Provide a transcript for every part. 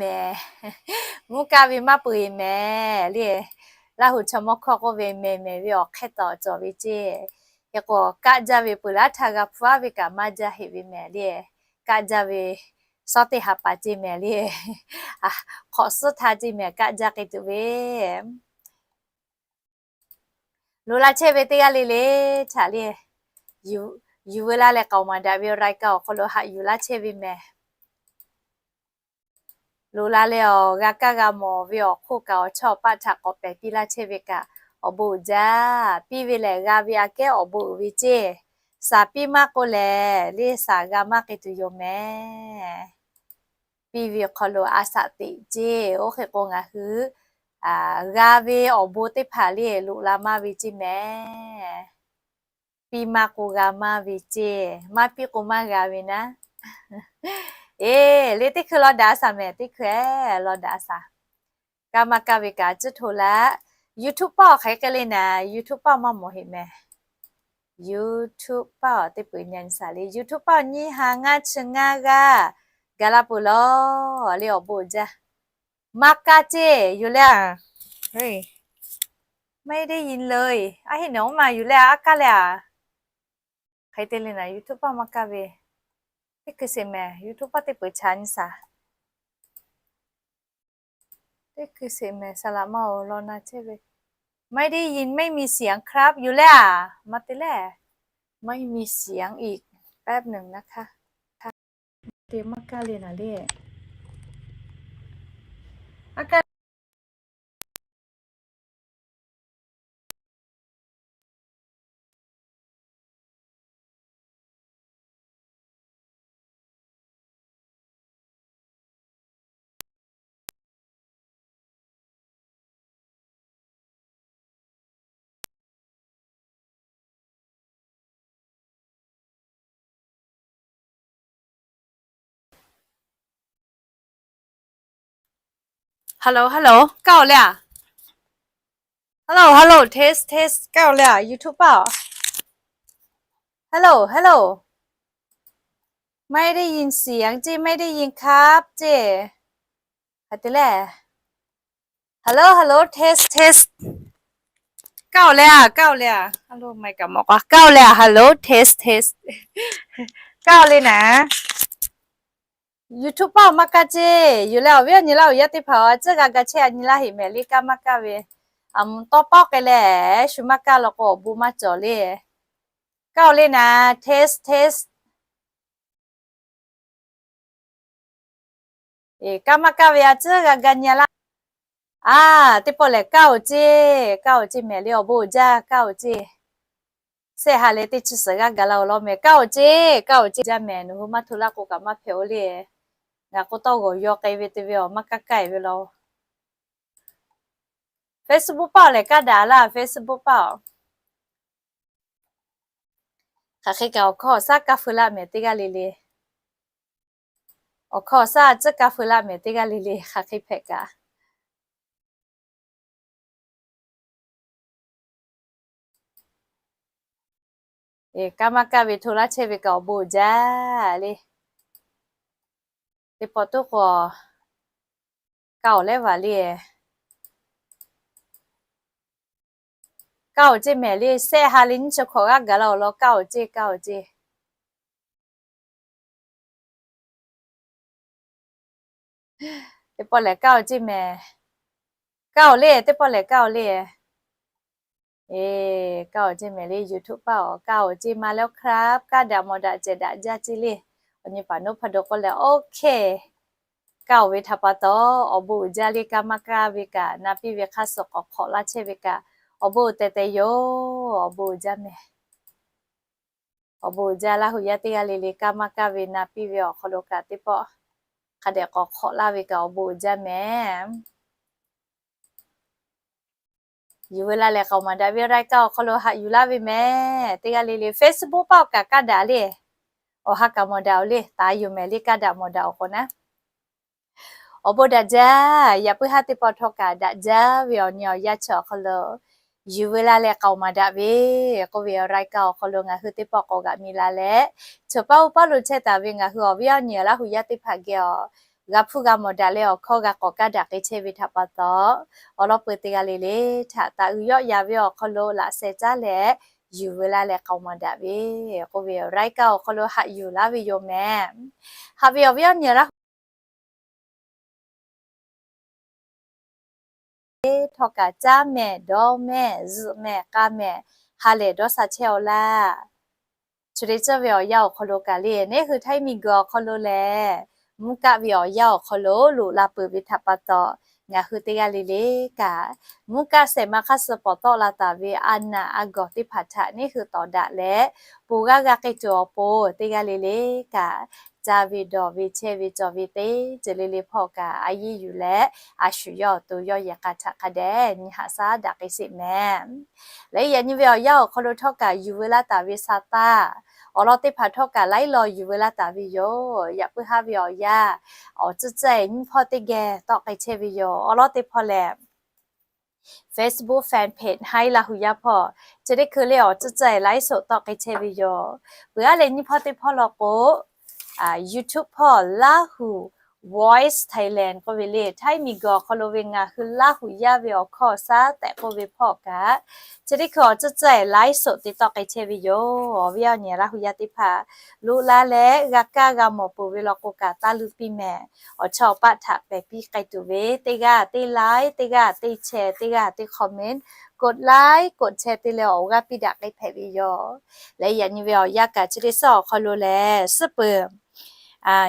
mehˍ. Mvuhˇ kaˇ ve maˇ peuˬ eˬ mehˍ le. Laˇ hu chaw mawˇ hkawˇ k'oˆ ve, mehˍ mehˍ ve awˬ hk'e tawˍ cawˬ ve ceˇ. Hk'e k'o, kaˆ jaˇ ve peuˬ laˇ htaˇ g'a hpu aˉ ve kaꞈ maˇ jaˇ heˆ ve mehˍ le. Kaˆ jaˇ ve suhˉ teˇ ha pa ceˇ mehˍ le. Hk'awꞈ suhˉ htaˇ ceˇ mehˍ kaˆ jaˇ k'ai tuˬ ve. Loꞈ la chehˇ ve teˇ g'aˇ le le htaꞈ le, yuˬ veu laˇ leh k'aoˍ maˍ daꞈ ve รายการ awˬ hk'aw lo haꞈ yuˬ laˇ chehˇ ve mehˍ. Loꞈ la leh awˬ g'a kaˇ g'a mawˬ ve awˬ hk'oˆ kaꞈ awˬ chawˇ awˬ paˆ htaꞈ k'awꞈ pehˬ piˇ laˇ chehˇ ve kaꞈ awˬ bon uiˍ jaˇ. Piˇ ve lehˬ g'a ve aꞈ kehˉ awˬ bon uiˍ ve ceˇ. Saˍ piˇ maˇ k'o lehˬ le saˍ g'a maˇ k'ai tuˬ yoˬ mehˍ. Piˇ ve awˬ hk'aw lo a saꞈ teꞈ ceˇ. Oˇ hk'e k'o ngaˬ hui g'a ve awˬ bon teˇ hpaˍ le loꞈ la maˇ ve ceˇ mehˍ. Piˇ maˇ k'o g'a maˇ ve ceˇ, maˇ piˇ k'o maˇ g'a ve naˉ. Eˬ, le teˇ hkui law daꞈ a saˍ mehˍ, teˇ hkui law daꞈ a saˍ. Kaˇ maˇ kaˇ ve kaꞈ tcuhˉ hto laˇ. YouTube paˆ awˬ hk'e k'ai le naˍ, YouTube paˆ maˇ mawˬ heˆ mehˍ. YouTube paˆ awˬ teˇ peuˬ nyi saˍ le, YouTube paˆ awˬ nyiˇ ha ngaˇ chi ngaˇ g'aˇ gaˬ la peuˬ law le awˬ bon uiˍ jaˇ. Maˇ kaˇ ceˇ yoˬ le a. ไม่ได้ยินเลย a heˆ naˍ oˇ ma yoˬ le a, aˉ kaˇ le a. Hk'e te le naˍ YouTube paˆ maˇ kaˇ ve. Teˇ hkui sheˍ mehˍ, YouTube paˆ teˇ peuˬ chaꞈ nyi saˍ. Teˇ hkui sheˍ mehˍ, saˍ laꞈ ma awˬ lawn na chehˇ ve. ไม่ได้ยิน ไม่มีเสียงครับ yoˬ le a. Maˇ te le. ไม่มีเสียงอีก แป๊บหนึ่งนะคะ te maˇ kaˇ le naˍ le. Aˉ kaˇ Hello, hello, kaˇ oˬ le a? Hello, hello, test, test, kaˇ oˬ le a? YouTube paˆ. Hello, hello. ไม่ได้ยินเสียง ceˇ, ไม่ได้ยินครับ ceˇ. Hk'e te le. Hello, hello, test, test. Kaˇ oˬ le a, kaˇ oˬ le a? Hello, maˇ kaꞈ mawˬ k'o, kaˇ oˬ le a? Hello, test, test. Kaˇ oˬ le naˍ. YouTube paˆ maˇ kaˇ ceˇ yoˬ le. Awˬ viˉ awˬ nyi laˇ awˬ yaˇ teˇ hpaˍ a tcuhˉ g'a ga chehˇ a nyi laˇ heˆ mehˍ le, kaˇ maˇ kaˇ ve. Aˬ mvuh tawˇ pawˆ k'ai leh shu maˇ kaˇ law k'o awˬ bon maˇ cawˬ le. Kaˇ oˬ le naˍ, test, test. Eˬ, kaˇ maˇ kaˇ ve a tcuhˉ g'a ga nyi laˇ. A, teˇ pawˆ lehˬ kaˇ oˬ ceˇ, kaˇ oˬ ceˇ mehˍ le awˬ bon uiˍ jaˇ, kaˇ oˬ ceˇ. Shehˆ ha leh teˇ chi suhˍ g'aˇ gaˬ la awˬ lawn mehˍ, kaˇ oˬ ceˇ, kaˇ oˬ ceˇ jaˇ mehˍ. Nawˬ hui maˇ hto laˇ k'o kaꞈ maˇ hpehꞈ oˬ le. Ngaˬ k'o tawˇ g'awˬ yaw k'ai ve te ve awˬ maˇ kaˇ kaˇ ve law. Facebook paˆ lehˬ kaˇ daꞈ laˇ, Facebook paˆ. Hk'aˬ hk'e kaꞈ awˬ hkawˇ awˬ shaˉ kaˇ feu laˇ mehˍ teˇ g'aˇ le le. Awˬ hkawˇ awˬ shaˉ tcuhˉ kaˇ feu laˇ mehˍ teˇ g'aˇ le le, hk'aˬ hk'e hpehꞈ kaꞈ. Eˬ, kaˇ maˇ kaˇ ve hto laˇ chehˇ ve kaꞈ awˬ bon uiˍ jaˇ le. Teˇ pawˆ tuˉ k'o, kaˇ oˬ lehˉ vaˬ le. Kaˇ oˬ ceˇ mehˍ le, shehˆ ha leh nyiˇ chi hkawꞈ g'aˇ gaˬ la awˬ lawn kaˇ oˬ ceˇ, kaˇ oˬ ceˇ. Teˇ pawˆ lehˬ kaˇ oˬ ceˇ mehˍ. Kaˇ oˬ le, teˇ pawˆ lehˬ kaˇ oˬ le. Eˬ, kaˇ oˬ ceˇ mehˍ le, YouTube paˆ awˬ kaˇ oˬ ceˇ ma leh ครับ kaˇ daꞈ mawˬ daꞈ cehˬ daꞈ jaˇ ceˇ le. Awˬ nyi paˍ noˉ hpaˇ do k'oˆ leh, OK. Kaˇ oˬ ve htaꞈ pa taw awˬ bon uiˍ jaˇ le, kaˇ maˇ kaˇ ve kaꞈ na piˇ ve hk'aˇ suh k'awꞈ hk'awꞈ laˇ chehˇ ve kaꞈ awˬ bon uiˍ tehˬ tehˬ yoˬ, awˬ bon uiˍ jaˇ mehˍ. Awˬ bon uiˍ jaˇ Laˇ hu yaˇ teˇ g'aˇ le le kaˇ maˇ kaˇ ve na piˇ ve awˬ hk'aw lo kaꞈ teˇ pawˆ hk'a dehꞈ k'awꞈ hk'awꞈ laˇ ve kaꞈ awˬ bon uiˍ jaˇ mehˍ. Yuˬ veu la lehˬ k'aoˍ maˍ daꞈ ve รายการ awˬ hk'aw lo haꞈ yuˬ laˇ ve mehˍ. Teˇ g'aˇ le le Facebook paˆ awˬ kaꞈ kaˇ daꞈ le. Awˬ ha kaꞈ mawˬ daꞈ oˬ le, taˍ yoˬ mehˍ le, kaˇ daꞈ mawˬ daꞈ awˬ k'o naˉ. Awˬ bon daꞈ jaˇ. Yaꞈ puiˉ haˉ teˇ pawˆ htawˇ kaꞈ daꞈ jaˇ ve awˬ nyi awˬ yanˇ chi awˬ hk'aw lo yuˬ veu la leh k'aoˍ maˍ daꞈ ve k'oˆ ve รายการ awˬ hk'aw lo ngaˬ hui teˇ pawˆ k'awꞈ g'aꞈ mi la leh, chi paˇ oˇ paˇ lo chehˇ taˍ ve ngaˬ hui awˬ viˉ awˬ nyi Laˇ hu yaˇ teˇ hpaˍ geh awˬ g'a hpuˇ g'a mawˬ daꞈ leh awˬ hkawˇ g'a k'awꞈ kaˇ daꞈ k'ai chehˇ ve htaꞈ pa taw, awˬ lawn peuˬ teˇ g'aˇ le le htaꞈ taˍ uiˍ yawˆ yan ve awˬ hk'aw lo laꞈ sheh caˉ leh yuˬ veu laˇ leh k'aoˍ maˍ daꞈ ve k'oˆ ve รายการ awˬ hk'aw lo haꞈ yuˬ laˇ ve yoˬ mehˍ. Haꞈ ve awˬ viˉ awˬ nyi Laˇ huˍ htawˇ kaꞈ caˇ mehˍ, dawˇ mehˍ, zuhꞈ mehˍ, k'a mehˍ, ha lehˬ dawˇ sha chehˇ-aw laˇ. Chi te cawˇ ve awˬ yanˇ awˬ hk'aw lo kaꞈ le, neˇ hui Htaiˇ miˬguiˬ awˬ hk'aw lo lehˬ, mvuhˇ kaˆ ve awˬ yanˇ awˬ hk'aw lo loꞈ la peuˬ ve htaꞈ pa taw, ngaˬ hui teˇ g'aˇ le le kaꞈ, mvuhˇ kaˆ shehˍ ma hk'aˇ suh pawˍ tawˆ la taˍ ve a naˍ a gawˬ teˇ hpaˍ htaꞈ neˇ hui tawˍ daꞈ leh, ponˬ g'aˇ g'a k'ai tuˬ awˬ pon teˇ g'aˇ le le kaꞈ, caˇ ve dawˬ ve chehˇ ve cawˬ ve teˇ ceuˬ le le hpawˇ kaꞈ a yiˇ yuˬ leh, a shu yawˇ awˬ to yawˇ yehˬ k'a htaꞈ hk'a dehꞈ nyi haꞈ shaˉ daꞈ k'ai sheˍ mehˍ. Leh yaꞈ nyi ve awˬ yanˇ awˬ hk'aw lo htawˇ kaꞈ yuˬ veu laˇ taˍ ve sa taˇ, awˬ lawn teˇ hpaˍ htawˇ kaꞈ laiˉ law yuˬ veu laˇ taˍ ve yoˬ. Yaꞈ puiˉ haˉ ve awˬ yanˇ, awˬ tcuhˉ tcuhˉ-e nyiˇ hpawˇ teˇ geh tawˆ k'ai chehˇ ve yoˬ. Awˬ lawn teˇ hpawˇ lehˬ, Facebook fan page Htaiˇ Laˇ huˍ yaˇ hpawˇ chi teˇ hkui le awˬ tcuhˉ tcuhˉ-e laiˉ soꞈ tawˆ k'ai chehˇ ve yoˬ. Peuˬ aˉ leh nyiˇ hpawˇ teˇ hpawˇ law k'o, YouTube hpawˇ Laˇ huˍ Voice Thailand k'oˆ ve le, Htaiˇ miˬguiˬ awˬ hk'aw lo ve ngaˬ hui Laˇ huˍ yaˇ ve awˬ hkawˇ shaˉ tehꞈ k'oˆ ve hpawˇ kaꞈ, chi teˇ hkui awˬ tcuhˉ tcuhˉ-e laiˉ soꞈ te tawˆ k'ai chehˇ ve yoˬ. Awˬ viˉ awˬ nyi Laˇ huˍ yaˇ teˇ hpaˍ loꞈ la leh g'a kaˇ g'a mawˬ peuˬ ve law k'o kaꞈ taˇ luˇ piˇ mehˍ. Awˬ chawˇ awˬ paˆ htaꞈ pehˬ piˇ k'ai tuˬ ve teˇ g'aˇ teˇ like, teˇ g'aˇ teˇ share, teˇ g'aˇ teˇ comment, กดไลค์ กดแชร์ te leh awˬ g'aˇ piˇ daꞈ k'ai hpehꞈ ve yoˬ. Leh yaꞈ nyi ve awˬ yanˇ kaꞈ chi teˇ suhˉ awˬ hk'aw lo lehˬ, suhˉ peuˬ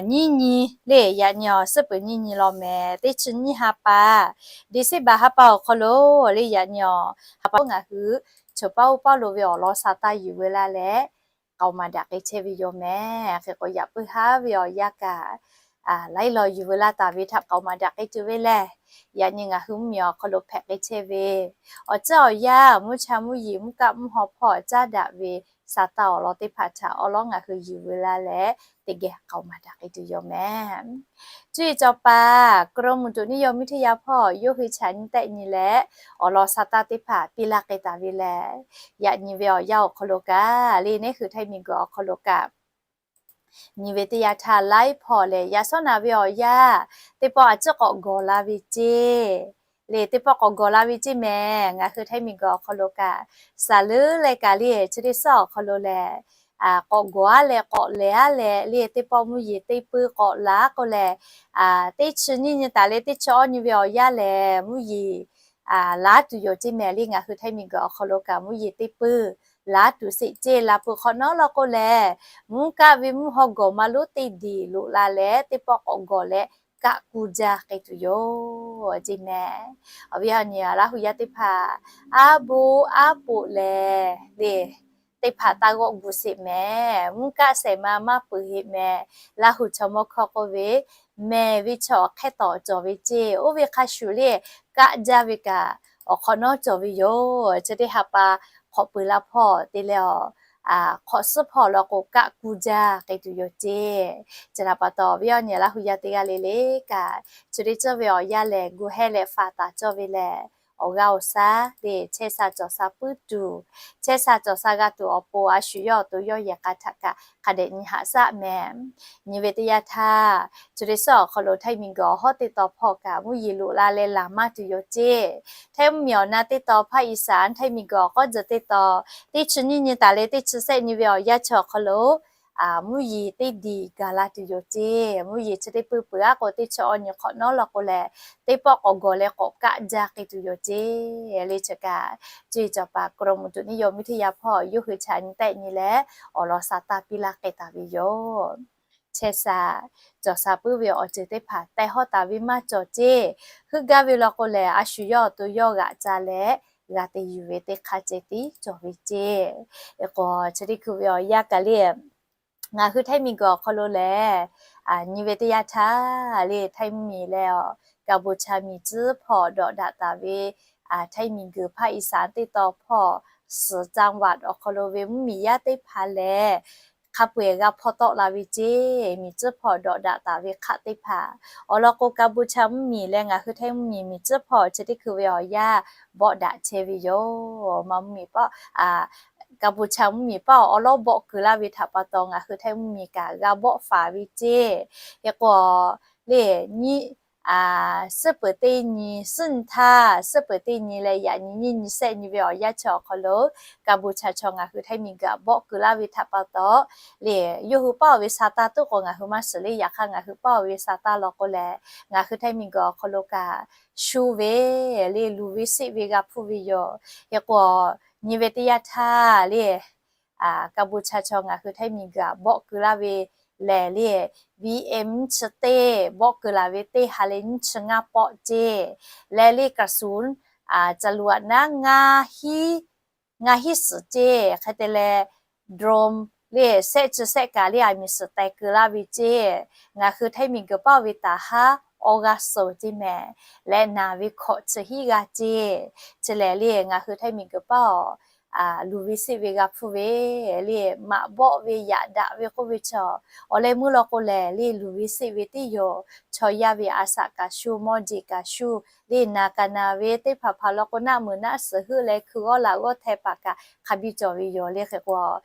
nyiˇ nyi le, yaꞈ nyi awˬ suhˉ peuˬ nyiˇ nyi law mehˍ, teˇ chi nyiˇ ha pa, December ha pa awˬ hk'aw lo le, yaꞈ nyi awˬ ha pa ngaˬ hui choˬ paˇ oˇ paˇ lo ve awˬ lawn sa taˇ yuˬ veu laˇ leh k'aoˍ maˍ daꞈ k'ai chehˇ ve yoˬ mehˍ. Hk'e k'o yaꞈ puiˉ haˉ ve awˬ yanˇ kaꞈ laiˉ law yuˬ veu laˇ taˍ ve htaꞈ k'aoˍ maˍ daꞈ k'ai tuˬ ve lehˬ, yaꞈ nyi ngaˬ hui mvuhˇmiˬ awˬ hk'aw lo hpehꞈ k'ai chehˇ ve awˬ ceuˬ awˬ yanˇ, mvuhˇ cha mvuhˇ yeˬ mvuhˇ kaˆ mvuhˇ haw hpawˇ caˉ daꞈ ve sa taˇ awˬ lawn teˇ hpaˍ htaꞈ awˬ lawn ngaˬ hui yuˬ veu laˇ leh teˇ geh k'aoˍ maˍ daꞈ k'ai tuˬ yoˬ mehˍ. Cuˇ yiˍ cawˬ paˍ กรมอุตุนิยมวิทยา hpawˇ yawˇ hui chaꞈ nyi tehˆ nyi leh awˬ lawn sa taˇ teˇ hpaˍ piˇ laˇ k'ai taˍ ve lehˬ, yaꞈ nyi ve awˬ yanˇ awˬ hk'aw lo kaꞈ le, neˇ hui Htaiˇ miˬguiˬ awˬ hk'aw lo kaꞈ nyi ve teˇ yanˇ htaˇ laiˉ hpawˇ lehˬ, yaꞈ shawˉ naˍ ve awˬ yanˇ teˇ pawˆ a ciˉ k'awꞈ gawˬ la ve ceˇ le, teˇ pawˆ k'awꞈ gawˬ la ve ceˇ mehˍ. Ngaˬ hui Htaiˇ miˬguiˬ awˬ hk'aw lo kaꞈ saˍ leuˉ leh kaꞈ le, chi teˇ suhˉ awˬ hk'aw lo lehˬ, k'awꞈ gawˬ aˉ leh k'awꞈ lehˬ aˉ leh le, teˇ pawˆ mvuhˇ yeˬ teˇ puiˇ k'awꞈ laˬ k'o lehˬ, teˇ chi nyiˇ nyi taˍ leh teˇ chi awˇ nyi ve awˬ yanˇ lehˬ mvuhˇ yeˬ laˉ tuˬ yoˬ ceˇ mehˍ. Le ngaˬ hui Htaiˇ miˬguiˬ awˬ hk'aw lo kaꞈ mvuhˇ yeˬ teˇ puiˇ laˉ tuˬ sheˍ ceˇ. Laˬ peuˬ hk'awꞈ nawˉ law k'o lehˬ, mvuhˇ kaˆ ve mvuhˇ haw gawˬ ma lonˉ teˇ diˬ loꞈ la leh teˇ pawˆ k'awꞈ gawˬ leh kaˆ kuˇ jaˇ k'ai tuˬ yoˬ ceˇ mehˍ. Awˬ viˉ awˬ nyi Laˇ huˍ yaˇ teˇ hpaˍ, aˉ boˆ aˉ poꞈ lehˬ le, teˇ hpaˍ taˇ g'awˆ gu sheˍ mehˍ. Mvuhˇ kaˆ shehˍ ma maˇ peuˬ heˆ mehˍ. Laˇ huˍ chaw mawˇ hkawˇ k'oˆ ve, mehˬ ve chaw awˬ hk'e tawˍ cawˬ ve ceˇ. Oˇ ve hk'a shuˍ le, kaˆ jaˇ ve kaꞈ awˬ hk'awꞈ nawˉ cawˬ ve yoˬ. Chi teˇ ha pa hk'awꞈ peuˬ la hpawˇ te leh awˬ, hk'awꞈ suhˉ hpawˇ law k'o kaˆ kuˇ jaˇ k'ai tuˬ yoˬ ceˇ. Chi htaꞈ pa taw awˬ viˉ awˬ nyi Laˇ huˍ yaˇ teˇ g'aˇ le le kaꞈ, chi teˇ cawˇ ve awˬ yanˇ lehˬ gu hehˇ leh faˍ taˍ cawˇ ve lehˬ, awˬ g'aˇ awˬ shaˉ le chehˇ sha cawˬ sha puiˉ tuˬ, chehˇ sha cawˬ sha g'a tuˬ awˬ pon a shu yawˇ awˬ to yawˇ yehˬ k'a htaꞈ kaꞈ hk'a dehꞈ nyi haꞈ shaˆ mehˍ. Nyi ve teˇ yanˇ htaˇ, chi teˇ suhˉ awˬ hk'aw lo Htaiˇ miˬguiˬ awˬ hawˉ teˇ taw hpawˇ kaꞈ mvuhˇ yeˬ loꞈ la leh laˬ maˇ tuˬ yoˬ ceˇ. Htaiˇ mvuhˇmiˬ awˬ na teˇ taw hpaˇ อีสาน Htaiˇ miˬguiˬ awˬ k'awˉ tcuh teˇ taw, teˇ chi nyiˇ nyi taˍ leh teˇ chi shehˆ nyi ve awˬ yanˇ chi awˬ hk'aw lo mvuhˇ yeˬ teˇ diˬ gaˬ la tuˬ yoˬ ceˇ. Mvuhˇ yeˬ chi teˇ puiˇ peuˬ aˉ k'o teˇ chi awˇ nyi hk'awꞈ nawˉ law k'o lehˬ, teˇ pawˆ k'awꞈ gawˬ leh k'awꞈ kaˆ jaˇ k'ai tuˬ yoˬ ceˇ. Le chi kaꞈ, cuˇ yiˍ cawˬ paˍ กรมอุตุนิยมวิทยา hpawˇ yawˇ hui chaꞈ nyi tehˆ nyi leh awˬ lawn sa taˇ piˇ laˇ k'ai taˍ ve yoˬ. Chehˇ sha cawˬ sha puiˉ ve awˬ ceuˬ teˇ hpaˍ teh hawˇ taˍ ve maˇ cawˬ ceˇ. Heuˆ gaˇ ve law k'o lehˬ, a shu yawˇ awˬ to yawˇ g'aꞈ ca leh g'a te yuˬ ve teˇ hk'a ceh tiˉ cawˬ ve ceˇ. K'o chi teˇ hkui ve awˬ yanˇ kaꞈ le, ngaˬ hui Htaiˇ miˬguiˬ awˬ hk'aw lo lehˬ, nyi ve teˇ yanˇ htaˇ le Htaiˇ mvuhˇmiˬ leh awˬ Kaˍboˍcha miˬ tcuhˉ hpawˇ dawꞈ daꞈ taˍ ve Htaiˇ miˬguiˬ hpaˇ อีสาน teˇ taw hpawˇ ศรีจังหวัด awˬ hk'aw lo ve mvuhˇmiˬ yaˇ teˇ hpaˍ lehˬ, hk'a peu-eˬ g'a hpawˇ tawˆ la ve ceˇ. Miˬ tcuhˉ hpawˇ dawꞈ daꞈ taˍ ve hk'aˆ teˇ hpaˍ awˬ lawn k'o, Kaˍboˍcha mvuhˇmiˬ leh ngaˬ hui Htaiˇ mvuhˇmiˬ miˬ tcuhˉ hpawˇ chi teˇ hkui ve awˬ yanˇ bawˆ daꞈ chehˇ ve yoˬ. Maˇ mvuhˇmiˬ paˆ, Kaˍboˍcha mvuhˇmiˬ paˆ awˬ lawn bawˆ kuiˬ laˇ ve htaꞈ pa taw ngaˬ hui Htaiˇ mvuhˇmiˬ kaꞈ g'a bawˆ faˍ ve ceˇ. Hk'e k'o le, nyiˇ, suhˉ peuˍ teˇ nyi, suhˉ nyi htaˇ suhˉ peuˍ teˇ nyi leh yaꞈ nyi nyiˇ nyi shehˆ nyi ve awˬ yanˇ chi awˬ hk'aw lo, Kaˍboˍshaˍ chaw ngaˬ hui Htaiˇ miˬguiˬ htaꞈ bawˆ keu laˇ ve htaꞈ pa taw, le, yawˇ hui paˇ-oˬ ve sa taˇ tuˉ k'o ngaˬ hui maˇ shiˍ le. Yaꞈ hk'aˇ ngaˬ hui paˇ-oˬ ve sa taˇ law k'o lehˬ, ngaˬ hui Htaiˇ miˬguiˬ awˬ hk'aw lo kaꞈ shu ve le, luˬ ve seˆ ve g'a hpuˇ ve yoˬ. Hk'e k'o, nyi ve teˇ yanˇ htaˇ le, Kaˍboˍshaˍ chaw ngaˬ hui Htaiˇ miˬguiˬ htaꞈ bawˆ keu laˇ ve lehˬ le, B M nyiˇ chi teˇ bawˆ keu laˬ ve teˇ ha leh nyiˇ chi ngaˇ pawˆ ceˇ, leh le กระสุน caˬ luꞈ naˉ ngaˇ hiˉ suhˍ ceˇ, hk'e te leh drone le shehˆ chi shehˆ kaꞈ le aˬ miˍ suhˍ teh keu laˇ ve ceˇ. Ngaˬ hui Htaiˇ miˬguiˬ paˇ-oˬ ve taˍ haˉ awˇ g'aˇ suhˍ ceˇ mehˍ, leh naˬ ve hkawꞈ chi hiˉ g'aˇ ceˇ. Chi lehˬ le ngaˬ hui Htaiˇ miˬguiˬ paˇ-oˬ, luˬ ve seˆ ve g'a hpuˇ ve le, maꞈ bawˆ ve yaꞈ daꞈ ve k'oˆ ve chaw, awˬ leh meuˇ law k'o lehˬ le, luˬ ve seˆ ve teˇ yoˬ. Chaw yaˇ ve a shaꞈ kaꞈ shu, mawˇ jeˬ kaꞈ shu, le naˬ kaꞈ naˬ ve teˇ hpaˍ hpaˍ law k'o, naˆ meuˍ naˆ suhˍ heuˆ leh hkui g'awˇ laꞈ g'awˇ hteh paˍ kaꞈ hk'a biˇ cawˬ ve yoˬ le. Hk'e k'o,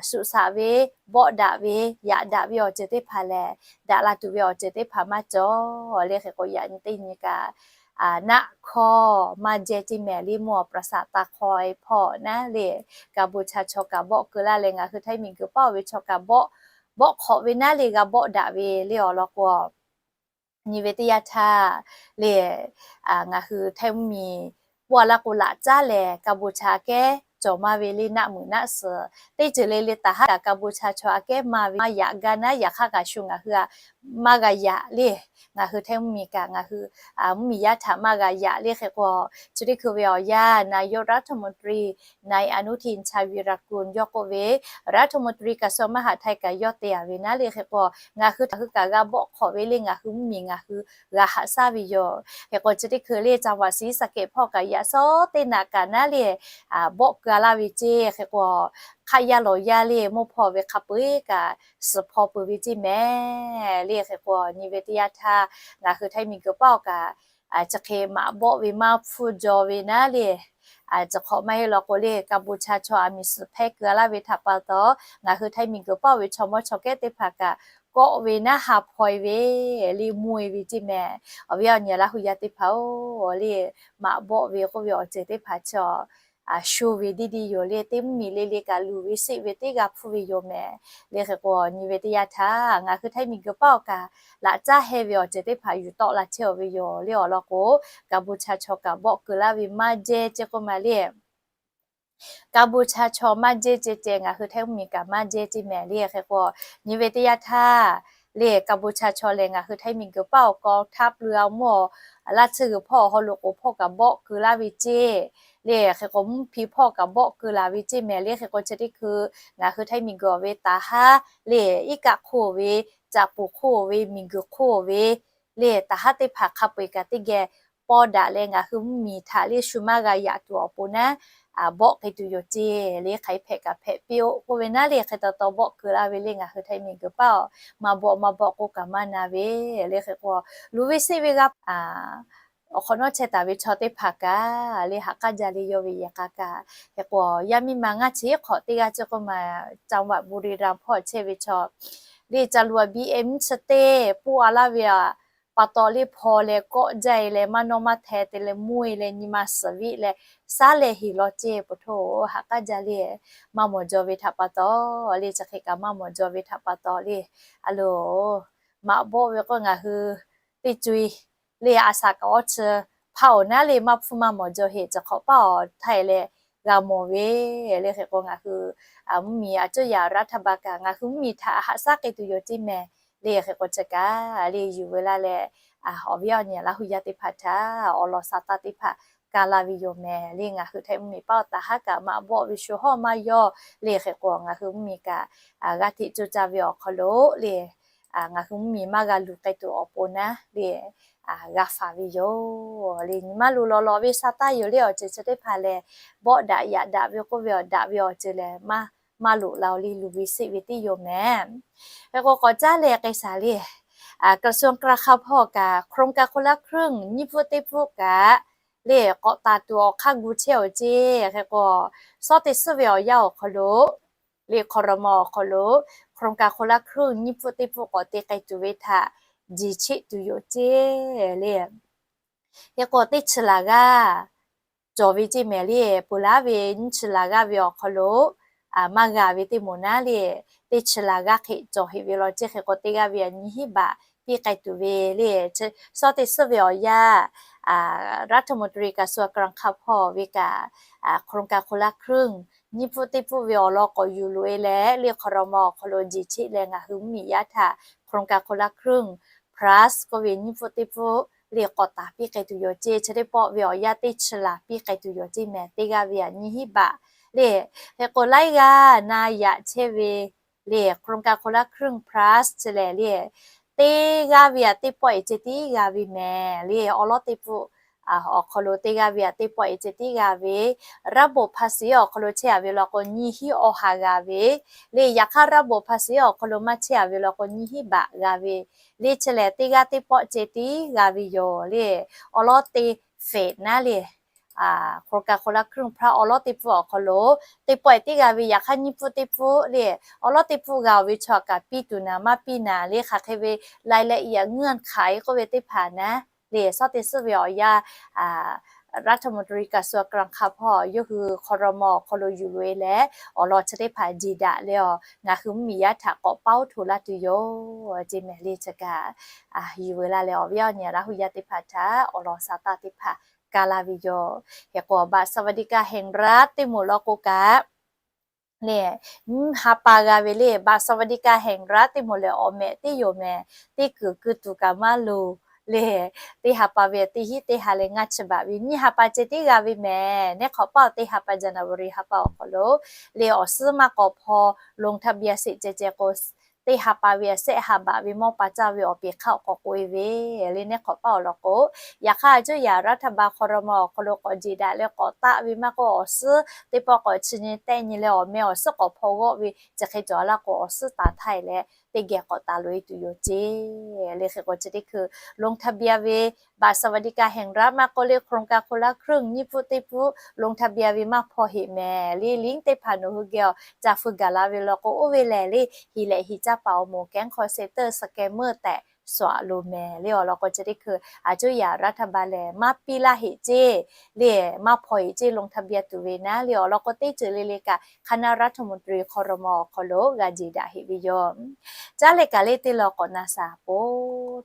shuꞈ shaꞈ ve, bawˆ daꞈ ve, yaꞈ daꞈ ve awˬ ceuˬ teˇ hpaˍ lehˬ, daꞈ la tuˬ ve awˬ ceuˬ teˇ hpaˍ maˇ cawˬ le. Hk'e k'o, yaꞈ nyi teˇ nyi kaꞈ naˆ hkawˇ maˇ jehˇ ceˇ mehˍ le, mvuhˇ awˬ ปราสาท taˇ hk'aw e hpawˇ naˉ le, Kaˍboˍshaˍ chaw kaꞈ bawˆ keu laˇ leh ngaˬ hui Htaiˇ miˬguiˬ paˇ-oˬ ve chaw kaꞈ bawˆ hk'awꞈ ve naˉ le g'a bawˆ daꞈ ve le awˬ lawn k'o, nyi ve teˇ yanˇ htaˇ le, ngaˬ hui Htaiˇ mvuhˇmiˬ paˇ laˇ k'o laꞈ caˉ lehˬ Kaˍboˍshaˍ aꞈ kehˉ cawˬ maˇ ve le, naˆ meuˍ naˆ suhˍ teˇ ceuˬ le le taˍ haˉ kaꞈ Kaˍboˍshaˍ chaw aꞈ kehˉ maˇ ve maˇ yaꞈ gaˇ naˉ, yaꞈ hk'aˇ kaꞈ shu ngaˬ hui aꞈ maˇ g'a yaꞈ le. Ngaˬ hui Htaiˇ mvuhˇmiˬ kaꞈ ngaˬ hui mvuhˇmiˬ yaˇ htaꞈ maˇ g'a yaꞈ le. Hk'e k'o, chi teˇ hkui ve awˬ yanˇ นายกรัฐมนตรี นายอนุทิน ชาญวีรกูล yawˇ k'oˆ ve, รัฐมนตรีกระทรวงมหาดไทย kaꞈ yawˇ te a ve naˉ le. Hk'e k'o, ngaˬ hui htaꞈ ngaˬ hui kaꞈ g'a bawˆ hk'awꞈ ve le, ngaˬ hui mvuhˇmiˬ ngaˬ hui g'a haꞈ shaˉ ve yoˬ. Hk'e k'o, chi teˇ hkui le จังหวัดศรีสะเกษ hpawˇ kaꞈ yaꞈ shawˉ teˇ naꞈ kaꞈ naˉ le, bawˆ keu a laˇ ve ceˇ. Hk'e k'o, hk'aˆ yaˇ lawˬ yaˇ le mawˇ hpawˇ ve hk'a peu-eˬ kaꞈ suhˍ hpaw peuˬ ve ceˇ mehˍ le. Hk'e k'o, nyi ve teˇ yanˇ htaˇ ngaˬ hui Htaiˇ miˬguiˬ paˇ-oˬ kaꞈ chi hk'e maꞈ bawˆ ve maˇ hpfuhˇ jaw ve naˉ le, chi hk'awꞈ maˇ heˆ law k'o le, Kaˍboˍshaˍ chaw aˬ miˍ suhˍ hpehˇ keu a laˇ ve htaꞈ pa taw, ngaˬ hui Htaiˇ miˬguiˬ paˇ-oˬ ve chaw mawˇ chaw kehˉ teˇ hpaˍ kaꞈ kawˆ ve naˉ ha hpaw e ve le, mvuhˇ e ve ceˇ mehˍ. Awˬ viˉ awˬ nyi Laˇ hu yaˇ teˇ hpaˍ-oˬ le, maꞈ bawˆ ve k'oˆ ve awˬ ceuˬ teˇ hpaˍ chaw shu ve deˇ deˇ yoˬ le. Teˇ mvuhˇmiˬ le le kaꞈ luˬ ve seˆ ve teˇ g'a hpuˇ ve yoˬ mehˍ le. Hk'e k'o, nyi ve teˇ yanˇ htaˇ ngaˬ hui Htaiˇ miˬguiˬ paˇ-oˬ kaꞈ laꞈ caˉ heh ve awˬ ceuˬ teˇ hpaˍ yuˬ tawˆ la chehˇ-oˬ ve yoˬ le. Awˬ lawn k'o, Kaˍboˍshaˍ chaw kaꞈ bawˆ keu laˇ ve maˇ jehˇ ceˇ k'oˆ ma le. Kaˍboˍshaˍ chaw maˇ jehˇ ceˇ ceh, ngaˬ hui Htaiˇ mvuhˇmiˬ kaꞈ maˇ jehˇ ceˇ mehˍ le. Hk'e k'o, nyi ve teˇ yanˇ htaˇ le, Kaˍboˍshaˍ chaw lehˬ ngaˬ hui Htaiˇ miˬguiˬ paˇ awˬ กองทัพ leh a mvuhˇ awˬ laˇ tsuhˇ g'uiˬ hpawˇ awˬ hawˉ lo k'o hpawˇ kaꞈ bawˆ keu laˇ ve ceˇ le. Hk'e k'o, mvuhˇ hpi hpawˇ kaꞈ bawˆ keu laˬ ve ceˇ mehˍ le. Hk'e k'o, chi teˇ hkui ngaˬ hui Htaiˇ miˬguiˬ ve taˍ haˉ le, iˉ kaˆ hk'oˆ ve, caꞈ puˍ hk'oˆ ve, miˬguiˬ hk'oˆ ve le, taˍ haˉ teˇ hpaˍ hk'a peu-eˬ kaꞈ teˇ geh paw daꞈ leh ngaˬ hui mvuhˇmiˬ htaꞈ le shu maˇ g'a yaꞈ tuˬ awˬ pon naˉ, bawˆ k'ai tuˬ yoˬ ceˇ le. Hk'aˬ hk'e hpehꞈ kaꞈ hpehꞈ piˇ-oˆ k'oˆ ve naˉ le, hk'e taw taw bawˆ keu laˇ ve le. Ngaˬ hui Htaiˇ miˬguiˬ paˇ-oˬ, maˇ bawˆ maˇ bawˆ k'oˆ kaꞈ maˇ na ve le. Hk'e k'o, luˬ ve seˆ ve g'a awˬ hk'awꞈ nawˉ chehˇ taˍ ve chaw teˇ hpaˍ kaꞈ le, ha k'aˉ jaˇ le yawˇ ve yehˬ k'a kaꞈ. Hk'e k'o, yaˇ miˇ ma ngaˇ chi hk'awꞈ teˇ g'aˇ chi k'oˆ ma, จังหวัดบุรีรัมย์ hpawˇ chehˇ ve chaw le, caˬ luꞈ a B M nyiˇ chi teˇ pawˆ a laˇ ve pa taw le, hpaw leh kawˆ jaˇ e leh maˇ nawˇ maˇ hteh te leh mvuhˇ e leh nyi ma suhˍ viˆ leh saˉ leh heˍ law ceˇ. Peuˬ htoˇ, ha k'aˉ jaˇ le. Maˇ mawˬ jaw ve htaꞈ pa taw le, chi hk'e kaꞈ maˇ mawˬ jaw ve htaꞈ pa taw le, a loˬ, maꞈ bawˆ ve k'o ngaˬ hui teˇ co e le a shaꞈ kaꞈ awˇ chi hpaˇ-oˬ naˉ le, maˇ hpfuhˇ maˇ mawˬ jaw heˍ, chi hk'awꞈ paˇ awˬ htaˇ e leh g'a mawˬ ve le. Hk'e k'o, ngaˬ hui mvuhˇmiˬ a cuˇ yaꞈ รัฐบาล kaꞈ ngaˬ hui mvuhˇmiˬ htaꞈ haꞈ shaˉ k'ai tuˬ yoˬ ceˇ mehˍ le. Hk'e k'o, chi kaꞈ le yuˬ ve laˇ leh, awˬ viˉ awˬ nyi Laˇ hu yaˇ teˇ hpaˍ htaꞈ awˬ lawn sa taˇ teˇ hpaˍ kaˇ laˇ ve yoˬ mehˍ le. Ngaˬ hui Htaiˇ mvuhˇmiˬ paˇ awˬ taˍ haˉ kaꞈ maꞈ bawˆ ve shu hawˇ maˇ yawˇ le. Hk'e k'o, ngaˬ hui mvuhˇmiˬ kaꞈ g'aˇ hteꞈ coˇ caˇ ve awˬ hk'aw lo le, ngaˬ hui mvuhˇmiˬ maˇ g'a luˬ k'ai tuˬ awˬ pon naˉ le, g'a faˍ ve yoˬ le. Nyi maˇ luˬ lawˬ lawˬ ve sa taˇ yoˬ le. Awˬ ceuˬ chi teˇ hpaˍ lehˬ, bawˆ daꞈ yaꞈ daꞈ ve k'oˆ ve awˬ daꞈ ve awˬ ceuˬ lehˬ, maˇ maˇ loꞈ la-o le, luˬ ve seˆ ve tiˉ yoˬ mehˍ. Hk'e k'o, k'awꞈ caˉ leh k'ai shaˍ le, กระทรวงการคลัง hpawˇ kaꞈ โครงการคนละครึ่ง nyiˇ pfuhˆ teˇ pfuhˆ kaꞈ le, k'awꞈ taˍ tuˬ awˬ hk'aˇ gu chehˇ-oˬ ceˇ. Hk'e k'o, shawˉ teˇ suhˉ ve awˬ yanˇ awˬ hk'aw lo le, ครม. awˬ hk'aw lo โครงการคนละครึ่ง nyiˇ pfuhˆ teˇ pfuhˆ k'awꞈ te k'ai tuˬ ve htaꞈ jeˬ cheˆ tuˬ yoˬ ceˇ le. Hk'e k'o teˇ chi laˬ g'aˇ cawˬ ve ceˇ mehˍ le. Peuˬ laˉ ve nyiˇ chi laˬ g'aˇ ve awˬ hk'aw lo maˇ g'a ve teˇ moˍ naˉ le, teˇ chi laˬ g'aˇ hk'e cawˬ heꞈ ve law ceˇ. Hk'e k'o teˇ g'aˇ ve nyiˇ hinˉ baꞈ piˇ k'ai tuˬ ve le. Suhˉ teˇ suhˉ ve awˬ yanˇ รัฐมนตรีกระทรวงการคลัง hpawˇ ve kaꞈ โครงการคนละครึ่ง nyiˇ pfuhˆ teˇ pfuhˆ ve awˬ lawn k'awꞈ yuˬ loꞈ e leh le, ครม. awˬ hk'aw lo jeˬ cheˆ leh ngaˬ hui mvuhˇmiˬ yaˇ htaꞈ โครงการคนละครึ่ง plus k'oˆ ve nyiˇ pfuhˆ teˇ pfuhˆ le k'awꞈ taˍ piˇ k'ai tuˬ yoˬ ceˇ. Chi teˇ pawˆ ve awˬ yanˇ teˇ chi laˬ piˇ k'ai tuˬ yoˬ ceˇ mehˍ, teˇ g'aˇ ve aꞈ nyiˇ hinˉ baꞈ le. Hk'e k'o laiˉ g'aˇ na yaꞈ chehˇ ve le, โครงการคนละครึ่ง plus chi lehˬ le, teˇ g'aˇ ve aꞈ teˇ pawˆ e ceh tiˉ g'a ve mehˍ le. Awˉ lawˉ teˇ pfuhˆ awˬ hk'aw lo teˇ g'aˇ ve aꞈ teˇ pawˆ e ceh tiˉ g'a ve, ระบบภาษี awˬ hk'aw lo chehˇ a ve law k'o nyiˇ hinˉ awˬ ha g'a ve le. Yaꞈ hk'aˇ ระบบภาษี awˬ hk'aw lo maˇ chehˇ a ve law k'o nyiˇ hinˉ baꞈ g'a ve le. Chi lehˬ teˇ g'aˇ teˇ pawˆ ceh tiˉ g'a ve yoˬ le. Awˉ lawˉ teˇ feꞈ naˉ le, โครงการคนละครึ่ง plus awˉ lawˉ teˇ pfuhˆ awˬ hk'aw lo teˇ pawˆ e tiˉ g'a ve, yaꞈ hk'aˇ nyiˇ pfuhˆ teˇ pfuhˆ le, awˉ lawˉ teˇ pfuhˆ g'a ve chaw kaꞈ piˇ tuˬ naˍ maˇ piˇ naˍ le. Hk'aˬ hk'e ve รายละเอียด เงื่อนไข k'oˆ ve teˇ hpaˍ naˉ le, suhˉ teˇ suhˉ ve awˬ yanˇ รัฐมนตรีกระทรวงการคลัง hpawˇ yawˇ hui ครม. awˬ hk'aw lo yuˬ loꞈ e leh awˬ lawn chi teˇ hpaˍ jeˬ daꞈ le, ngaˬ hui mvuhˇmiˬ yaˇ htaꞈ k'awꞈ paoˇ hto laˇ tuˬ yoˬ ceˇ mehˍ le. Chi kaꞈ yuˬ veu laˇ leh awˬ viˉ awˬ nyi Laˇ hu yaˇ teˇ hpaˍ htaꞈ awˬ lawn sa taˇ teˇ hpaˍ kaˇ laˇ ve yoˬ. Hk'e k'o บัตรสวัสดิการแห่งรัฐ teˇ moˍ law k'o kaꞈ le, nyiˇ ha pa g'a ve le, บัตรสวัสดิการแห่งรัฐ teˇ moˍ lehˬ awˬ mehꞈ teˇ yoˬ mehˍ, teˇ kuiˬ keu tuˬ kaꞈ maˇ loˍ le. Teˇ ha pa ve teˇ hinˉ teˇ ha leh ngaˇ chi baꞈ ve nyiˇ ha pa ceh tiˉ g'a ve mehˍ. Neˇ hk'awꞈ paˆ teˇ ha pa January ha pa awˬ hk'aw lo le awˬ suhˉ maˇ k'awꞈ hpaw ลงทะเบียน sheˍ ceh ceh k'o, teˇ ha pa ve a shehˆ ha baꞈ ve mawˇ pa caˇ ve awˬ peˍ hk'aˇ awˬ k'awꞈ k'oꞈ e ve le. Neˇ hk'awꞈ paˆ awˬ lawn k'o, yaꞈ hk'aˇ a cuˇ yaꞈ รัฐบาล ครม. awˬ hk'aw lo k'awꞈ jeˬ daꞈ leh k'awꞈ taˆ ve maˇ k'oˆ, awˬ suhˉ teˇ pawˆ k'awꞈ chi nyi tehˆ nyi leh awˬ meh awˬ suhˉ k'awꞈ hpaw g'awˆ ve chi hk'e cawˬ laˇ k'o, awˬ suhˉ taˍ htaˇ e leh teˇ geh k'awꞈ taˍ loꞈ e tuˬ yoˬ ceˇ le. Hk'e k'o chi teˇ hkui ลงทะเบียน ve บัตรสวัสดิการแห่งรัฐ maˇ k'oˆ le โครงการคนละครึ่ง nyiˇ pfuhˆ teˇ pfuhˆ ลงทะเบียน ve maˇ hpaw heꞈ mehˍ le. Link teˇ hpaˍ nawˬ hui geh awˬ ca feu gaˬ la ve law k'o, oˇ ve lehˬ le, hiˍ lehꞈ hiˍ caˇ paˍ awˬ moˍ แก๊ง call center scammer tehꞈ sawꞈ a loˍ mehˍ le. Awˬ lawn k'o chi teˇ hkui a cuˇ yaꞈ รัฐบาล lehˬ maˇ piˇ laˇ heꞈ ceˇ le, maˇ hpaw heꞈ ceˇ ลงทะเบียน tuˬ ve naˉ le. Awˬ lawn k'o teˇ ceuˬ le le kaꞈ คณะรัฐมนตรี ครม. awˬ hk'aw lo g'a jeˬ daꞈ heꞈ ve yoˬ. Caˉ leh kaꞈ le teˇ law k'awꞈ na shaˍ po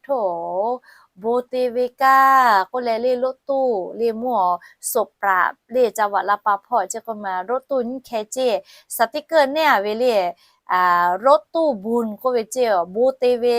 htoˇ, bon te ve kaˇ k'oˆ leh le รถตู้ le mvuhˇ awˬ สมุทรปราการ le จังหวัดลำปาง hpawˇ ceˇ k'oˆ ma รถตู้ nyiˇ hkeh ceˇ สติ๊กเกอร์ neˉ a ve le, รถตู้บุญ k'oˆ ve ceˇ, bon te ve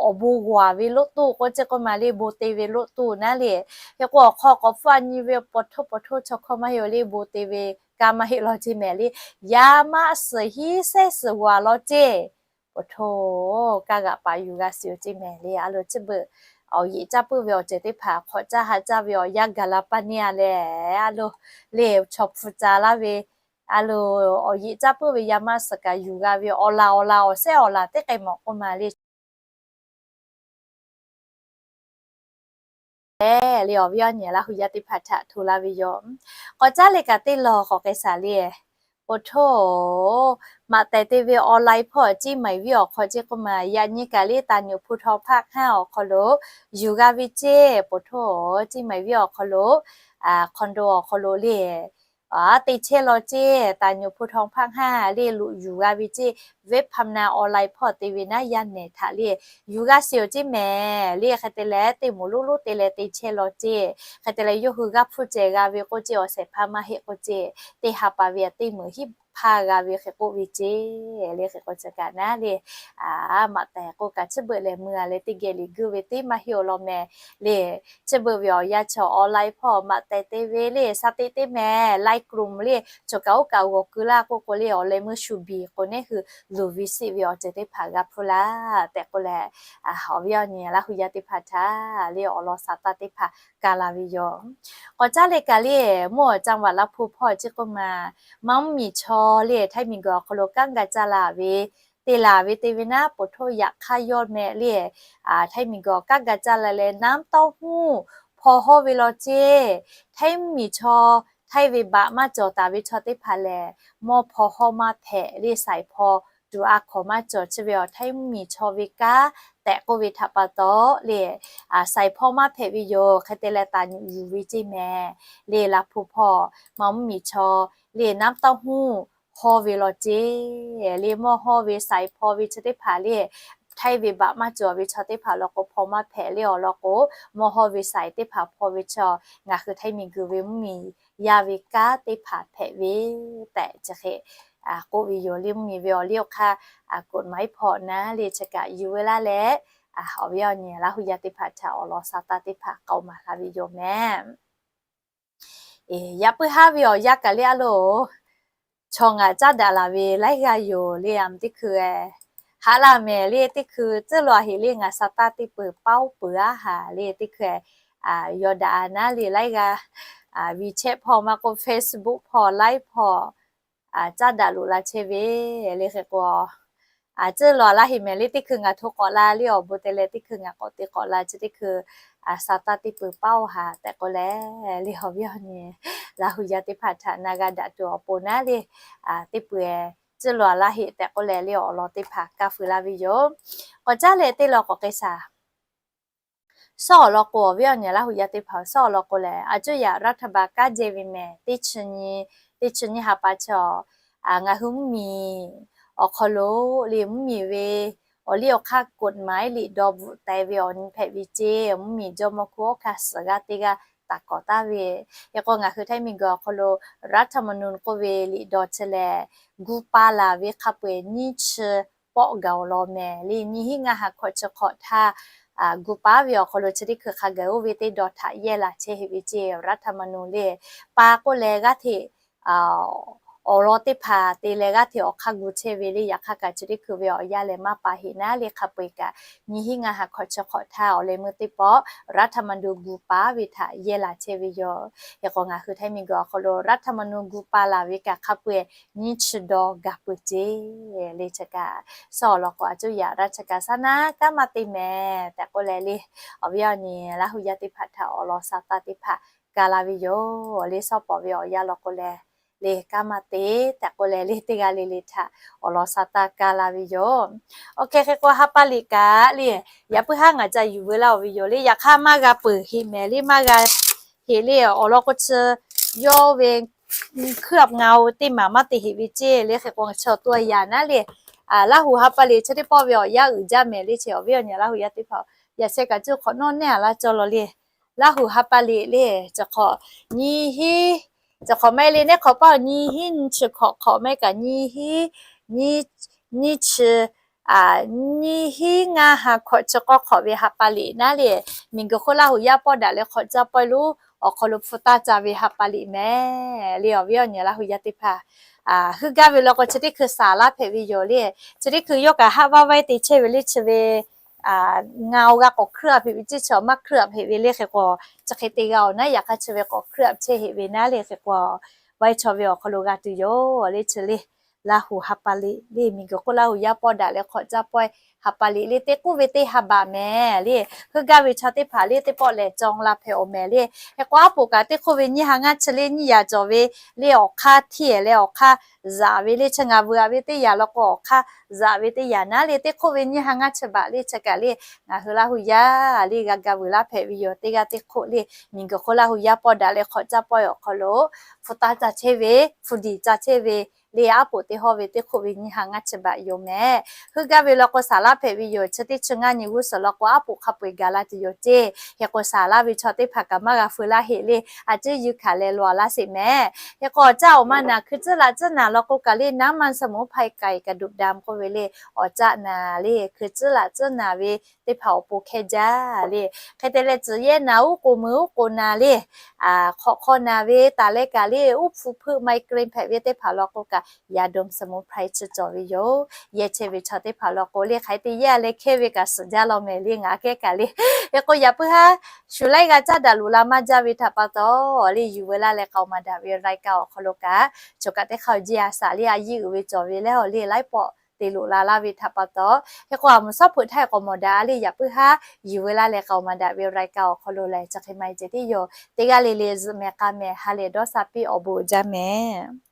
awˬ bon g'awˬ ve รถตู้ k'oˆ ceˇ k'oˆ ma le, bon te ve รถตู้ naˉ le. Hk'e k'o awˬ hk'aw k'awꞈ hpfuhˆ a nyi ve paw htoˇ paw htoˇ chaw hkawˇ maˇ heˆ le, bon te ve kaˇ maˇ heˆ law ceˇ mehˍ le. Yaˇ maˇ suhˍ hiˉ sehˉ suhˍ g'awˬ law ceˇ, paw htoˇ kaˇ g'aꞈ paˍ yuˬ g'a shiˍ oˬ ceˇ mehˍ le. A lo chi beuꞈ awˬ yeꞈ caˇ puiˉ ve awˬ ceuˬ teˇ hpaˍ hk'awꞈ caˇ ha caˇ ve awˬ yanˇ gaˬ la pa neˇ a lehˬ, a lo le chaw hpu ca laˇ ve, a lo awˬ yeꞈ caˇ puiˉ ve yaˇ maˇ suhˍ kaꞈ yuˬ g'a ve awˬ laˬ awˬ laˬ awˬ sehˉ awˬ laˬ teˇ k'ai mawˬ k'oˆ ma le. Leh awˬ viˉ awˬ nyi Laˇ hu yaˇ teˇ hpaˍ htaꞈ hto laˇ ve yoˬ. K'awꞈ caˉ leh kaꞈ teˇ law k'awꞈ k'ai shaˍ le. Paw htoˇ, maꞈ tehˬ te ve online hpawˇ เชียงใหม่ venˇ awˬ hk'aw ceˇ k'oˆ ma, yaꞈ nyi kaꞈ le ตาหนิวภูทองภาคห้า awˬ hk'aw lo yuˬ g'a ve ceˇ. Paw htoˇ, เชียงใหม่ venˇ awˬ hk'aw lo condo awˬ hk'aw lo le teˇ chehˇ law ceˇ, ตาหนิวภูทองภาคห้า le loꞈ yuˬ g'a ve ceˇ. Vet pham na online hpawˇ te ve naˉ yaˇ nehˬ htaꞈ le yuˬ g'a shiˍ oˬ ceˇ mehˍ le. Hk'e te leh teˇ moˍ lonˉ lonˉ te leh teˇ chehˇ law ceˇ. Hk'e te leh yawˇ hui g'aˇ hpfuhˇ ceh g'a ve k'oˆ ceˇ, awˬ shehˍ hpaˇ maˇ heˆ k'oˆ ceˇ, teˇ ha pa ve teˇ meunˍ hiˉ hpaˇ g'a ve hk'e k'oˆ ve ceˇ le. Hk'e k'o chi kaꞈ naˉ le, maꞈ tehˬ k'o kaꞈ chi beuꞈ lehˬ mui a leh teˇ geh liꞈ guˇ ve teˇ maˇ heˆ awˬ lawn mehˍ le. Chi beuꞈ ve awˬ yanˇ chaw online hpawˇ maꞈ tehˬ te ve le, sha teˇ teˇ mehˍ ไลน์กลุ่ม le, chaw kaꞈ oˇ kaꞈ g'awˬ keu laˇ k'oˆ k'o le, awˬ leh meuˇ shu biˬ k'o neˇ hui luˬ ve sheˆ ve awˬ ceuˬ teˇ hpaˍ g'a hpfuhˇ laˇ tehꞈ k'oˆ leh, awˬ viˉ awˬ nyi Laˇ hu yaˇ teˇ hpaˍ htaꞈ le awˬ lawn sa taˇ teˇ hpaˍ ka la ve yoˬ. K'awꞈ caˉ leh kaꞈ le, mvuhˇ awˬ จังหวัดลำพูน hpawˇ ceˇ k'oˆ ma, maˇ mvuhˇmiˬ chaw le Htaiˇ miˬ guiˬ awˬ hk'aw lo kanˉ ga caˇ la ve, te laˬ ve te ve naˉ, paw htoˇ yaꞈ hk'aˇ yawˇ meh le, Htaiˇ miˬ guiˬ awˬ kanˉ ga caˇ la leh น้ำเต้าหู้ hpaw hawˇ ve law ceˇ. Htaiˇ miˬ chaw, Htaiˇ ve baꞈ maˇ cawˬ taˍ ve chaw teˇ hpaˍ lehˬ, mawˇ hpaw hawˇ maˇ hpehꞈ le, shaiˍ hpaw tuˬ a hkawnˍ maˇ cawˬ chi ve awˬ Htaiˇ mvuhˇmiˬ chaw ve kanˉ tehꞈ k'oˆ ve htaꞈ pa taw le, saiˍ hpawˇ maˇ hpehꞈ ve yoˬ. Hk'e te leh taˍ nyuꞈ yuˬ ve ceˇ mehˍ le. Laˬ hpu hpawˇ maˇ mvuhˇmiˬ chaw le, น้ำเต้าหู้ hawˇ ve law ceˇ le. Mawˇ hawˇ ve saiˍ hpawˇ ve chi teˇ hpaˍ le, Htaiˇ ve baꞈ maˇ cawˬ ve chaw teˇ hpaˍ law k'o hpawˇ maˇ hpehꞈ le. Awˬ lawn k'o, mawˇ hawˇ ve saiˍ teˇ hpaˍ hpawˇ ve chaw ngaˬ hui Htaiˇ miˬguiˬ ve mvuhˇmiˬ yaˇ ve kanˉ teˇ hpaˍ hpehꞈ ve tehꞈ chi hk'e k'oˆ ve yoˬ. Le mvuhˇmiˬ ve awˬ liˇ awˬ hk'aˇ กฎหมาย hpawˇ naˉ le chi kaꞈ yuˬ ve laˇ leh, awˬ viˉ awˬ nyi Laˇ hu yaˇ teˇ hpaˍ htaꞈ awˬ lawn sa taˇ teˇ hpaˍ k'aoˍ maˍ laˇ ve yoˬ mehˍ. Yaꞈ puiˉ haˉ ve awˬ yanˇ kaꞈ le a loˬ, chaw ngaˬ caˉ daꞈ laˬ ve laiˉ g'aˇ yoˬ le. Aˬ mvuhˇ teˇ hkui haꞈ laˇ mehˍ le. Teˇ hkui tcuhˉ lo a heꞈ le ngaˬ sa taˇ teˇ peuˬ paoˉ peuˬ aˉ haˍ le. Teˇ hkui yawˇ daꞈ a naˉ le laiˉ g'aˇ WeChat hpawˇ maˇ k'oˆ Facebook hpawˇ laiˉ hpawˇ caˉ daꞈ loꞈ la chehˇ ve le. Hk'e k'o, tcuhˉ lo a laˇ heꞈ mehˍ le. Teˇ hkui ngaˬ hto k'awꞈ la le awˬ bon te leh teˇ hkui ngaˬ k'awꞈ te k'awꞈ la chi teˇ hkui sa taˇ teˇ peuˬ paoˉ haˍ tehꞈ k'oˆ leh le, awˬ viˉ awˬ nyi Laˇ hu yaˇ teˇ hpaˍ htaꞈ na g'a daꞈ tuˬ awˬ pon naˉ le, teˇ peuˬ tcuhˉ lo a laˇ heꞈ tehꞈ k'oˆ leh le awˬ lawn teˇ hpaˍ kaˇ feu laˇ ve yoˬ. K'awꞈ caˉ leh teˇ lawn k'awꞈ k'ai shaˍ. Suhˉ awˬ lawn k'o, awˬ viˉ awˬ nyi Laˇ hu yaˇ teˇ hpaˍ suhˉ awˬ lawn k'o lehˬ, a cuˇ yaꞈ รัฐบาล kaˉ jehˇ ve mehˍ. Teˇ chi nyi, teˇ chi nyi ha pa chi, ngaˬ hui mvuhˇmiˬ awˬ hk'aw lo le mvuhˇmiˬ ve awˬ liˇ awˬ hk'aˇ กฎหมาย liꞈ daw bvuhꞈ taiˍ ve awˬ nyi hpehꞈ ve ceˇ. Mvuhˇmiˬ jawˇmawˇ hkuˇ awˬ hkanˇ suhˍ g'aˇ teˇ g'aˇ taˍ kawꞈ taˍ ve. Hk'e k'o ngaˬ hui Htaiˇ miˬguiˬ awˬ hk'aw lo รัฐธรรมนูญ k'oˆ ve liꞈ daw chi lehˬ, gu pa laˬ ve hk'a peu-eˬ nyiˇ chi pawˆ gaˬ awˬ lawn mehˍ le. Nyiˇ hinˉ ngaˇ ha hkawꞈ chi hk'awꞈ htaˇ gu pa ve awˬ hk'aw lo chi teˇ hkui hk'a gaˬ oˇ ve teˇ daw htaꞈ yehˇ laˬ chehˇ heꞈ ve ceˇ. รัฐธรรมนูญ le pa k'oˆ leh g'aˇ hteꞈ awˬ lawn teˇ hpaˍ te leh g'aˇ hteꞈ awˬ hk'aˇ gu chehˇ ve le. Yaꞈ hk'aˇ kaꞈ chi teˇ hkui ve awˬ yanˇ lehˬ maˇ pa heꞈ naˉ le hk'a peu-eˬ kaꞈ, nyiˇ hinˉ ngaˇ ha hkawꞈ chi hk'awꞈ htaˇ awˬ leh meuˇ teˇ pawˆ รัฐธรรมนูญ gu pa ve htaꞈ yehˇ laˬ chehˇ ve yoˬ. Hk'e k'o ngaˬ hui Htaiˇ miˬguiˬ awˬ hk'aw lo รัฐธรรมนูญ gu pa laˬ ve kaꞈ hk'a peu-eˬ nyiˇ chi daw gaˬ peuˬ ceˇ le. Chi kaꞈ suhˉ awˬ lawn k'o a cuˇ yaꞈ ราชการ saˉ naˉ kanˉ maˇ te mehˍ tehꞈ k'oˆ leh le, awˬ viˉ awˬ nyi Laˇ hu yaˇ teˇ hpaˍ htaꞈ awˬ lawn sa taˇ teˇ hpaˍ kaˇ laˇ ve yoˬ le. Suhˉ pawˍ ve awˬ yanˇ lawn k'o lehˬ le kanˉ maˇ te tehꞈ k'oˆ leh le teˇ g'aˇ le le htaꞈ awˬ lawn sa taˇ kaˇ laˇ ve yoˬ. Awˬ hk'e hk'e k'o ha pa liꞈ kaꞈ le, yaꞈ puiˉ haˉ ngaˬ ca yuˬ veu laˇ-oˬ ve yoˬ le. Yaꞈ hk'aˇ maˇ g'a peuˬ heꞈ mehˍ le, maˇ g'a heꞈ le. Awˬ lawn k'o chi yawˇ ve hkuiˇ a ngaˬ-oˬ teˇ maˬ maˇ te heꞈ ve ceˇ le. Hk'e k'o chi awˬ to yaꞈ naˉ le, Laˇ hu ha pa liꞈ chi teˇ pawˆ ve awˬ yanˇ uiˍ jaˇ mehˍ le. Chi awˬ viˉ awˬ nyi Laˇ hu yaˇ teˇ hpaˍ yaꞈ sheh kaꞈ cuˇ hk'awꞈ nawˉ nehˉ a laˇ cawˇ law le. Laˇ hu ha pa liꞈ le, chi hk'awꞈ nyiˇ hinˉ, chi hk'awꞈ maˇ heˆ le nehˉ hk'awꞈ paˇ nyiˇ hinˉ nyiˇ chi hk'awꞈ hk'awꞈ maˇ heˆ kaꞈ nyiˇ hinˉ nyiˇ chi nyiˇ hinˉ ngaˇ ha hkawꞈ chi k'awˇ hk'awꞈ ve ha pa liꞈ naˉ le, miˬguiˬ hk'oˆ Laˇ hu yaˇ pawˆ daꞈ leh hk'awꞈ caˇ pawehˇ lo awˬ hk'aw lo hpu taˇ ca ve ha pa liꞈ mehˍ le. Awˬ viˉ awˬ nyi Laˇ hu yaˇ teˇ hpaˍ, heuˆ gaˇ ve law k'o chi teˇ hkui saˍ laˇ hpehꞈ ve yoˬ le. Chi teˇ hkui yawˇ kaꞈ haˆ vaˇ vaiˇ te chehˇ ve le. Chi ve ngaˬ-oˬ g'a k'awꞈ hkuiˇ a hpeꞈ ve ceˇ, chi awˬ maˇ hkuiˇ a hpeꞈ ve le. Hk'e k'o chi hk'e te g'a-oˬ naˉ, yaꞈ hk'aˇ chi ve k'awꞈ hkuiˇ a chehˇ heꞈ ve naˉ le. Hk'e k'o vaiˇ chaw ve awˬ hk'aw lo g'a tuˬ yoˬ le. Chi le Laˇ hu ha pa liꞈ le, miˬguiˬ hk'oˆ Laˇ hu yaˇ pawˆ daꞈ leh hk'awꞈ caˇ pawehˇ ha pa liꞈ le, teˇ k'oˆ ve teˇ ha baꞈ mehˍ le. Heuˆ gaˇ ve chaw teˇ hpaˍ le teˇ pawˆ lehˬ cawˬ la hpehꞈ-oˬ mehˍ le. Hk'e k'o aˉ poꞈ kaꞈ teˇ hk'oˆ ve nyiˇ ha ngaˇ chi le nyiˇ yaꞈ cawˬ ve le, awˬ hk'aˇ hteˇ leh awˬ hk'aˇ zaꞈ ve le. Chi ngaˬ veuꞈ a ve teˇ yaꞈ law k'o awˬ hk'aˇ zaꞈ ve teˇ yaꞈ naˉ le, teˇ hk'oˆ ve nyiˇ ha ngaˇ chi baꞈ le. Chi kaꞈ le ngaˬ hui Laˇ hu yaˇ le g'a ga veuꞈ laˇ hpehꞈ ve yoˬ. Teˇ g'aˇ teˇ hk'oˆ le miˬguiˬ hk'oˆ Laˇ hu yaˇ pawˆ daꞈ leh hk'awꞈ caˇ pawehˇ awˬ hk'aw lo hpu taˇ ca chehˇ ve, hpu diˬ ca chehˇ ve le, aˉ poꞈ teˇ hawˇ ve teˇ hk'oˆ ve nyiˇ ha ngaˇ chi baꞈ yoˬ mehˍ. Heuˆ gaˇ ve law k'o saˍ laˇ hpehꞈ ve yoˬ. Chi teˇ chi ngaˇ nyi g'uˇ suhˍ law k'o aˉ poꞈ hk'a peu-eˬ gaˬ la tuˬ yoˬ ceˇ. Hk'e k'o saˍ laˇ ve chaw teˇ hpaˍ kaꞈ maˇ g'a feu laˇ heꞈ le, a ciˉ yuˬ hkanˍ leh law laˇ sheˍ mehˍ. Hk'e k'o awˬ caˆ awˬ ma naˬ hkui tcuhˉ laꞈ tcuhˉ naˬ law k'o kaꞈ le น้ำมันสมุนไพร ไก่กระดูกดำ k'oˆ ve le, awˬ caˆ naˬ le hkui tcuhˉ laꞈ tcuhˉ naˬ ve teˇ hpaˍ awˬ pon hkehˇ jaˇ le. Hk'e te leh tcuhˬ yehˇ naˬ uˉ k'oˍ meuˍ uˉ k'oˍ naˬ le, hk'awꞈ hk'aw naˬ ve taˍ leh kaꞈ le uˉ hpu hpeuˆ ไมเกรน hpehꞈ ve teˇ hpaˍ law k'o kaꞈ ยาดมสมุนไพร chi cawˬ ve yoˬ. Yehˇ chehˇ ve chaw teˇ hpaˍ law k'o le hk'aˬ hk'e te yehˇ leh hkehˇ ve kaꞈ suhˍ jaˇ law mehˍ le ngaˬ kehˉ kaꞈ le. Hk'e k'o yaꞈ puiˉ haˉ shuˍ laiˉ g'a caˇ daꞈ loꞈ la maˇ jaˇ ve htaꞈ pa taw le yuˬ veu laˇ leh k'aoˍ maˍ daꞈ ve รายการ awˬ hk'aw lo kaꞈ, choˬ kaꞈ teˇ hk'aˇ awˬ jeˇ a shaꞈ le a yiˇ uiˍ ve cawˬ ve lehˬ awˬ le laiˉ pawˆ te loꞈ la laˇ ve htaꞈ pa taw, hk'e k'o a mvuhˬ shawˉ hpeuꞈ htaˇ k'awꞈ mawˬ daꞈ le yaꞈ puiˉ haˉ yuˬ veu laˇ leh k'aoˍ maˍ daꞈ ve รายการ awˬ hk'aw lo lehˬ chi hk'e maˇ heˆ ceh tiˉ yoˬ. Teˇ g'aˇ le le zuhꞈ mehˍ k'a mehˍ ha lehˬ dawˇ sha piˇ awˬ bon uiˍ jaˇ mehˍ.